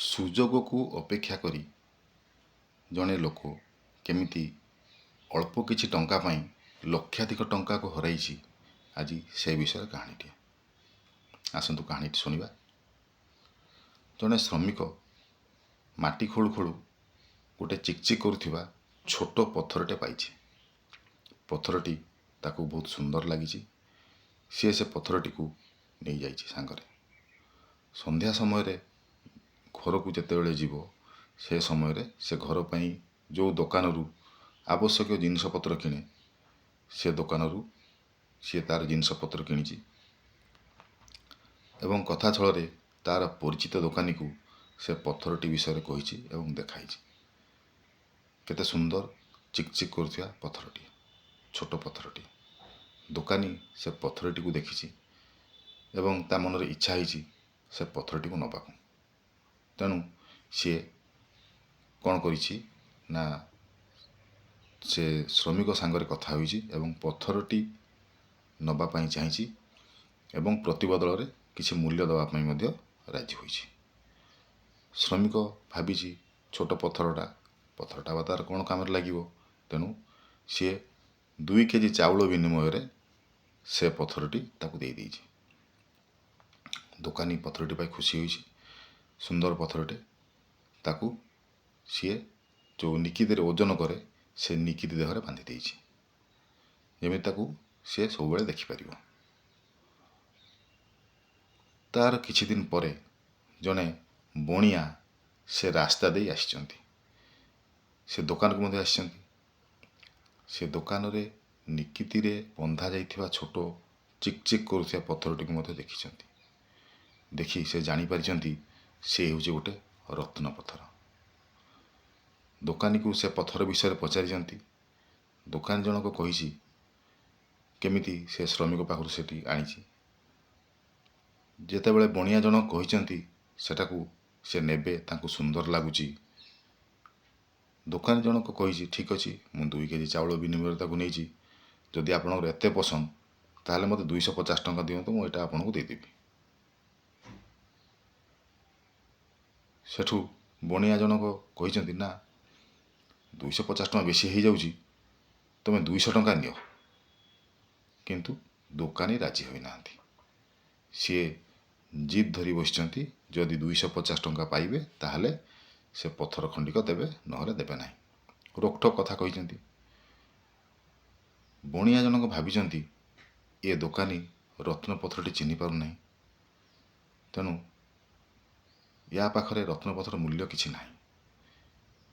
ସୁଯୋଗକୁ ଅପେକ୍ଷା କରି ଜଣେ ଲୋକ କେମିତି ଅଳ୍ପ କିଛି ଟଙ୍କା ପାଇଁ ଲକ୍ଷାଧିକ ଟଙ୍କାକୁ ହରାଇଛି, ଆଜି ସେ ବିଷୟରେ କାହାଣୀଟିଏ। ଆସନ୍ତୁ କାହାଣୀଟି ଶୁଣିବା। ଜଣେ ଶ୍ରମିକ ମାଟି ଖୋଳୁ ଖୋଳୁ ଗୋଟେ ଚିକ୍ ଚିକ୍ କରୁଥିବା ଛୋଟ ପଥରଟେ ପାଇଛି। ପଥରଟି ତାକୁ ବହୁତ ସୁନ୍ଦର ଲାଗିଛି। ସିଏ ସେ ପଥରଟିକୁ ନେଇଯାଇଛି ସାଙ୍ଗରେ। ସନ୍ଧ୍ୟା ସମୟରେ ଘରକୁ ଯେତେବେଳେ ଯିବ, ସେ ସମୟରେ ସେ ଘର ପାଇଁ ଯେଉଁ ଦୋକାନରୁ ଆବଶ୍ୟକୀୟ ଜିନିଷପତ୍ର କିଣେ, ସେ ଦୋକାନରୁ ସିଏ ତା'ର ଜିନିଷପତ୍ର କିଣିଛି ଏବଂ କଥା ଛଳରେ ତା'ର ପରିଚିତ ଦୋକାନୀକୁ ସେ ପଥରଟି ବିଷୟରେ କହିଛି ଏବଂ ଦେଖାଇଛି, କେତେ ସୁନ୍ଦର ଚିକ୍ ଚିକ୍ କରୁଥିବା ପଥରଟିଏ, ଛୋଟ ପଥରଟିଏ। ଦୋକାନୀ ସେ ପଥରଟିକୁ ଦେଖିଛି ଏବଂ ତା ମନରେ ଇଚ୍ଛା ହେଇଛି ସେ ପଥରଟିକୁ ନେବାକୁ। ତେଣୁ ସିଏ କ'ଣ କରିଛି ନା, ସେ ଶ୍ରମିକ ସାଙ୍ଗରେ କଥା ହୋଇଛି ଏବଂ ପଥରଟି ନେବା ପାଇଁ ଚାହିଁଛି ଏବଂ ପ୍ରତିବଦଳରେ କିଛି ମୂଲ୍ୟ ଦେବା ପାଇଁ ମଧ୍ୟ ରାଜି ହୋଇଛି। ଶ୍ରମିକ ଭାବିଛି, ଛୋଟ ପଥରଟା, ପଥରଟା ବା ତା'ର କ'ଣ କାମରେ ଲାଗିବ? ତେଣୁ ସିଏ 2 କେଜି ଚାଉଳ ବିନିମୟରେ ସେ ପଥରଟି ତାକୁ ଦେଇଦେଇଛି। ଦୋକାନୀ ପଥରଟି ପାଇ ଖୁସି ହୋଇଛି। ସୁନ୍ଦର ପଥରଟେ। ତାକୁ ସିଏ ଯେଉଁ ନିକିତିରେ ଓଜନ କରେ, ସେ ନିକିତି ଦେହରେ ବାନ୍ଧି ଦେଇଛି, ଯେମିତି ତାକୁ ସିଏ ସବୁବେଳେ ଦେଖିପାରିବ। ତାର କିଛି ଦିନ ପରେ ଜଣେ ବଣିଆ ସେ ରାସ୍ତା ଦେଇ ଆସିଛନ୍ତି। ସେ ଦୋକାନକୁ ମଧ୍ୟ ଆସିଛନ୍ତି। ସେ ଦୋକାନରେ ନିକିତିରେ ବନ୍ଧା ଯାଇଥିବା ଛୋଟ ଚିକ୍ ଚିକ୍ କରୁଥିବା ପଥରଟିକୁ ମଧ୍ୟ ଦେଖିଛନ୍ତି। ଦେଖି ସେ ଜାଣିପାରିଛନ୍ତି, ସେ ହେଉଛି ଗୋଟେ ରତ୍ନ ପଥର। ଦୋକାନୀକୁ ସେ ପଥର ବିଷୟରେ ପଚାରିଛନ୍ତି। ଦୋକାନୀ ଜଣକ କହିଛି କେମିତି ସେ ଶ୍ରମିକ ପାଖରୁ ସେଠି ଆଣିଛି। ଯେତେବେଳେ ବଣିଆ ଜଣକ କହିଛନ୍ତି ସେଟାକୁ ସେ ନେବେ, ତାଙ୍କୁ ସୁନ୍ଦର ଲାଗୁଛି, ଦୋକାନୀ ଜଣକ କହିଛି, "ଠିକ୍ ଅଛି, ମୁଁ 2 କେଜି ଚାଉଳ ବିନିମୟରେ ତାକୁ ନେଇଛି। ଯଦି ଆପଣଙ୍କର ଏତେ ପସନ୍ଦ, ତାହେଲେ ମୋତେ 250 ଟଙ୍କା ଦିଅନ୍ତୁ, ମୁଁ ଏଇଟା ଆପଣଙ୍କୁ ଦେଇଦେବି।" ସେଠୁ ବଣିଆ ଜଣକ କହିଛନ୍ତି, "ନା, 250 ଟଙ୍କା ବେଶୀ ହେଇଯାଉଛି, ତୁମେ 200 ଟଙ୍କା ନିଅ।" କିନ୍ତୁ ଦୋକାନୀ ରାଜି ହୋଇନାହାନ୍ତି। ସିଏ ଜିଦ୍ ଧରି ବସିଛନ୍ତି, ଯଦି 250 ଟଙ୍କା ପାଇବେ ତାହେଲେ ସେ ପଥର ଖଣ୍ଡିକ ଦେବେ, ନହେଲେ ଦେବେ ନାହିଁ। ରୋକଠୋକ କଥା କହିଛନ୍ତି। ବଣିଆ ଜଣକ ଭାବିଛନ୍ତି, ଏ ଦୋକାନୀ ରତ୍ନ ପଥରଟି ଚିହ୍ନି ପାରୁନାହିଁ, ତେଣୁ ୟା ପାଖରେ ରତ୍ନ ପଥର ମୂଲ୍ୟ କିଛି ନାହିଁ।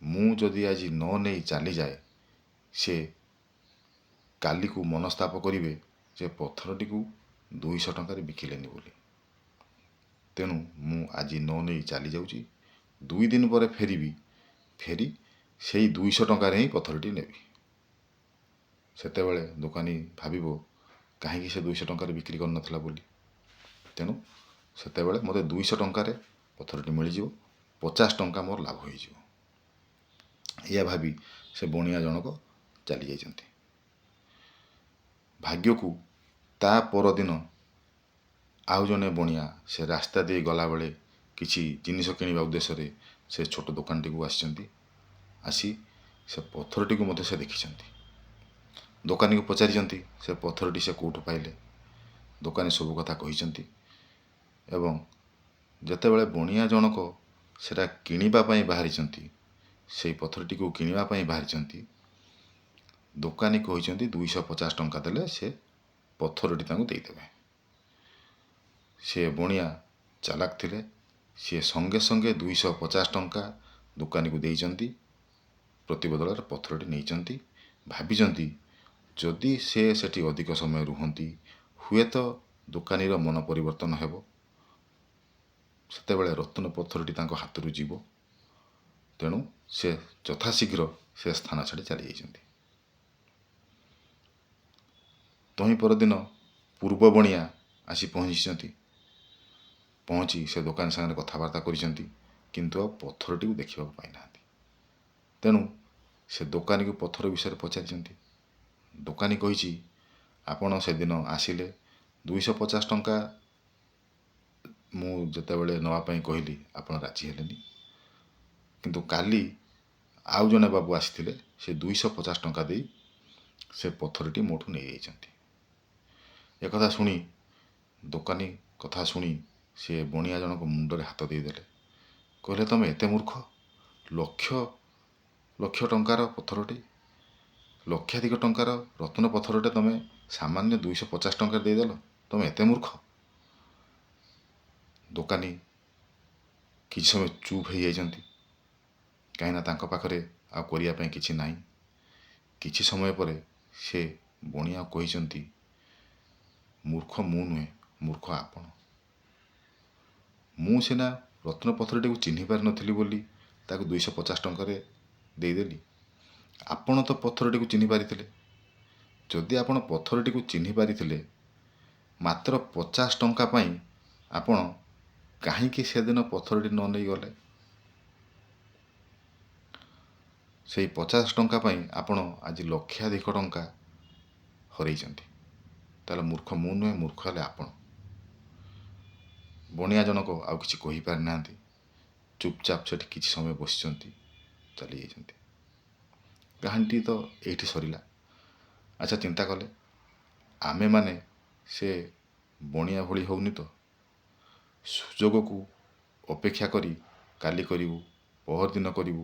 ମୁଁ ଯଦି ଆଜି ନ ନେଇ ଚାଲିଯାଏ, ସେ କାଲିକୁ ମନସ୍ତାପ କରିବେ ଯେ ପଥରଟିକୁ 200 ଟଙ୍କାରେ ବିକିଲେନି ବୋଲି। ତେଣୁ ମୁଁ ଆଜି ନ ନେଇ ଚାଲିଯାଉଛି, 2 ଦିନ ପରେ ଫେରିବି, ଫେରି ସେଇ 200 ଟଙ୍କାରେ ହିଁ ପଥରଟି ନେବି। ସେତେବେଳେ ଦୋକାନୀ ଭାବିବ କାହିଁକି ସେ 200 ଟଙ୍କାରେ ବିକ୍ରି କରିନଥିଲା ବୋଲି। ତେଣୁ ସେତେବେଳେ ମୋତେ 200 ଟଙ୍କାରେ ପଥରଟି ମିଳିଯିବ, 50 ଟଙ୍କା ମୋର ଲାଭ ହେଇଯିବ। ଏଇଆ ଭାବି ସେ ବଣିଆ ଜଣକ ଚାଲି ଯାଇଛନ୍ତି। ଭାଗ୍ୟକୁ ତା ପରଦିନ ଆଉ ଜଣେ ବଣିଆ ସେ ରାସ୍ତା ଦେଇ ଗଲାବେଳେ କିଛି ଜିନିଷ କିଣିବା ଉଦ୍ଦେଶ୍ୟରେ ସେ ଛୋଟ ଦୋକାନଟିକୁ ଆସିଛନ୍ତି। ଆସି ସେ ପଥରଟିକୁ ମଧ୍ୟ ସେ ଦେଖିଛନ୍ତି। ଦୋକାନୀକୁ ପଚାରିଛନ୍ତି ସେ ପଥରଟି ସେ କେଉଁଠୁ ପାଇଲେ। ଦୋକାନୀ ସବୁ କଥା କହିଛନ୍ତି ଏବଂ ଯେତେବେଳେ ବଣିଆ ଜଣକ ସେଟା କିଣିବା ପାଇଁ ବାହାରିଛନ୍ତି, ସେଇ ପଥରଟିକୁ କିଣିବା ପାଇଁ ବାହାରିଛନ୍ତି, ଦୋକାନୀ କହିଛନ୍ତି 250 ଟଙ୍କା ଦେଲେ ସେ ପଥରଟି ତାଙ୍କୁ ଦେଇଦେବେ। ସେ ବଣିଆ ଚାଲାକ ଥିଲେ। ସିଏ ସଙ୍ଗେ ସଙ୍ଗେ 250 ଟଙ୍କା ଦୋକାନୀକୁ ଦେଇଛନ୍ତି, ପ୍ରତିବଦଳରେ ପଥରଟି ନେଇଛନ୍ତି। ଭାବିଛନ୍ତି, ଯଦି ସେ ସେଠି ଅଧିକ ସମୟ ରୁହନ୍ତି, ହୁଏତ ଦୋକାନୀର ମନ ପରିବର୍ତ୍ତନ ହେବ, ସେତେବେଳେ ରତ୍ନ ପଥରଟି ତାଙ୍କ ହାତରୁ ଯିବ। ତେଣୁ ସେ ଯଥାଶୀଘ୍ର ସେ ସ୍ଥାନ ଛାଡ଼ି ଚାଲିଯାଇଛନ୍ତି। ତହିଁ ପରଦିନ ପୂର୍ବ ବଣିଆ ଆସି ପହଞ୍ଚିଛନ୍ତି। ପହଞ୍ଚି ସେ ଦୋକାନୀ ସାଙ୍ଗରେ କଥାବାର୍ତ୍ତା କରିଛନ୍ତି, କିନ୍ତୁ ଆଉ ପଥରଟିକୁ ଦେଖିବାକୁ ପାଇନାହାନ୍ତି। ତେଣୁ ସେ ଦୋକାନୀକୁ ପଥର ବିଷୟରେ ପଚାରିଛନ୍ତି। ଦୋକାନୀ କହିଛି, "ଆପଣ ସେଦିନ ଆସିଲେ, 250 ଟଙ୍କା ମୁଁ ଯେତେବେଳେ ନେବା ପାଇଁ କହିଲି, ଆପଣ ରାଜି ହେଲେନି। କିନ୍ତୁ କାଲି ଆଉ ଜଣେ ବାବୁ ଆସିଥିଲେ, ସେ 250 ଟଙ୍କା ଦେଇ ସେ ପଥରଟି ମୋଠୁ ନେଇଯାଇଛନ୍ତି। ଏକଥା ଶୁଣି, ଦୋକାନୀ କଥା ଶୁଣି ସେ ବଣିଆ ଜଣକ ମୁଣ୍ଡରେ ହାତ ଦେଇଦେଲେ। କହିଲେ, ତମେ ଏତେ ମୂର୍ଖ? ଲକ୍ଷ ଲକ୍ଷ ଟଙ୍କାର ପଥରଟି, ଲକ୍ଷାଧିକ ଟଙ୍କାର ରତ୍ନ ପଥରଟେ ତମେ ସାମାନ୍ୟ 250 ଟଙ୍କାରେ ଦେଇଦେଲ? ତମେ ଏତେ ମୂର୍ଖ? ଦୋକାନୀ କିଛି ସମୟ ଚୁପ୍ ହେଇଯାଇଛନ୍ତି, କାହିଁକିନା ତାଙ୍କ ପାଖରେ ଆଉ କରିବା ପାଇଁ କିଛି ନାହିଁ। କିଛି ସମୟ ପରେ ସେ ବଣିଆ କହିଛନ୍ତି, ମୂର୍ଖ ମୁଁ ନୁହେଁ, ମୂର୍ଖ ଆପଣ। ମୁଁ ସିନା ରତ୍ନ ପଥରଟିକୁ ଚିହ୍ନି ପାରିନଥିଲି ବୋଲି ତାକୁ 250 ଟଙ୍କାରେ ଦେଇଦେଲି। ଆପଣ ତ ପଥରଟିକୁ ଚିହ୍ନି ପାରିଥିଲେ। ଯଦି ଆପଣ ପଥରଟିକୁ ଚିହ୍ନି ପାରିଥିଲେ, ମାତ୍ର 50 ଟଙ୍କା ପାଇଁ ଆପଣ କାହିଁକି ସେଦିନ ପଥରଟି ନ ନେଇଗଲେ? ସେଇ 50 ଟଙ୍କା ପାଇଁ ଆପଣ ଆଜି ଲକ୍ଷାଧିକ ଟଙ୍କା ହରେଇଛନ୍ତି। ତାହେଲେ ମୂର୍ଖ ମୁଁ ନୁହେଁ, ମୂର୍ଖ ହେଲେ ଆପଣ। ବଣିଆ ଜଣକ ଆଉ କିଛି କହିପାରିନାହାନ୍ତି। ଚୁପଚାପ ସେଠି କିଛି ସମୟ ବସିଛନ୍ତି, ଚାଲି ଯାଇଛନ୍ତି। କାହାଣୀଟି ତ ଏଇଠି ସରିଲା। ଆଚ୍ଛା, ଚିନ୍ତା କଲେ, ଆମେମାନେ ସେ ବଣିଆ ଭଳି ହେଉନି ତ? ସୁଯୋଗକୁ ଅପେକ୍ଷା କରି କାଲି କରିବୁ, ପହରଦିନ କରିବୁ,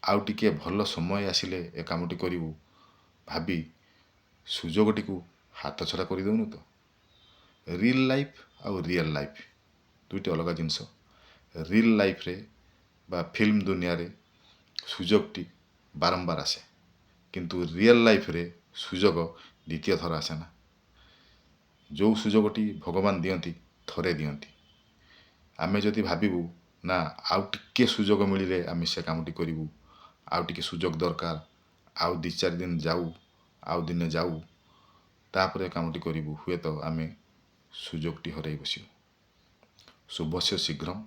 ଆଉ ଟିକିଏ ଭଲ ସମୟ ଆସିଲେ ଏ କାମଟି କରିବୁ ଭାବି ସୁଯୋଗଟିକୁ ହାତଛଡ଼ା କରିଦେଉନୁ ତ? ରିଲ୍ ଲାଇଫ୍ ଆଉ ରିଅଲ୍ ଲାଇଫ୍ ଦୁଇଟି ଅଲଗା ଜିନିଷ। ରିଲ୍ ଲାଇଫ୍ରେ ବା ଫିଲ୍ମ ଦୁନିଆରେ ସୁଯୋଗଟି ବାରମ୍ବାର ଆସେ, କିନ୍ତୁ ରିଅଲ୍ ଲାଇଫ୍ରେ ସୁଯୋଗ ଦ୍ୱିତୀୟ ଥର ଆସେ ନା। ଯେଉଁ ସୁଯୋଗଟି ଭଗବାନ ଦିଅନ୍ତି, ଥରେ ଦିଅନ୍ତି। ଆମେ ଯଦି ଭାବିବୁ ନା ଆଉ ଟିକିଏ ସୁଯୋଗ ମିଳିଲେ ଆମେ ସେ କାମଟି କରିବୁ, ଆଉ ଟିକେ ସୁଯୋଗ ଦରକାର, ଆଉ 2-4 ଦିନ ଯାଉ, ଆଉ ଦିନେ ଯାଉ, ତାପରେ କାମଟି କରିବୁ, ହୁଏତ ଆମେ ସୁଯୋଗଟି ହରାଇ ବସିବୁ। ଶୁଭସ୍ୟ ଶୀଘ୍ରମ୍।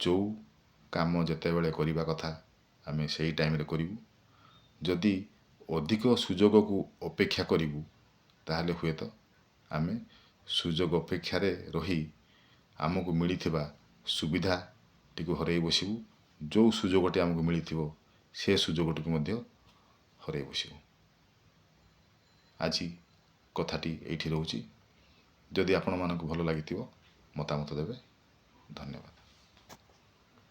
ଯେଉଁ କାମ ଯେତେବେଳେ କରିବା କଥା ଆମେ ସେଇ ଟାଇମ୍ରେ କରିବୁ। ଯଦି ଅଧିକ ସୁଯୋଗକୁ ଅପେକ୍ଷା କରିବୁ, ତାହେଲେ ହୁଏତ ଆମେ ସୁଯୋଗ ଅପେକ୍ଷାରେ ରହି ଆମକୁ ମିଳିଥିବା ସୁବିଧାଟିକୁ ହରାଇ ବସିବୁ। ଯେଉଁ ସୁଯୋଗଟି ଆମକୁ ମିଳିଥିବ, ସେ ସୁଯୋଗଟିକୁ ମଧ୍ୟ ହରାଇ ବସିବୁ। ଆଜି କଥାଟି ଏଇଠି ରହୁଛି। ଯଦି ଆପଣମାନଙ୍କୁ ଭଲ ଲାଗିଥିବ, ମତାମତ ଦେବେ। ଧନ୍ୟବାଦ।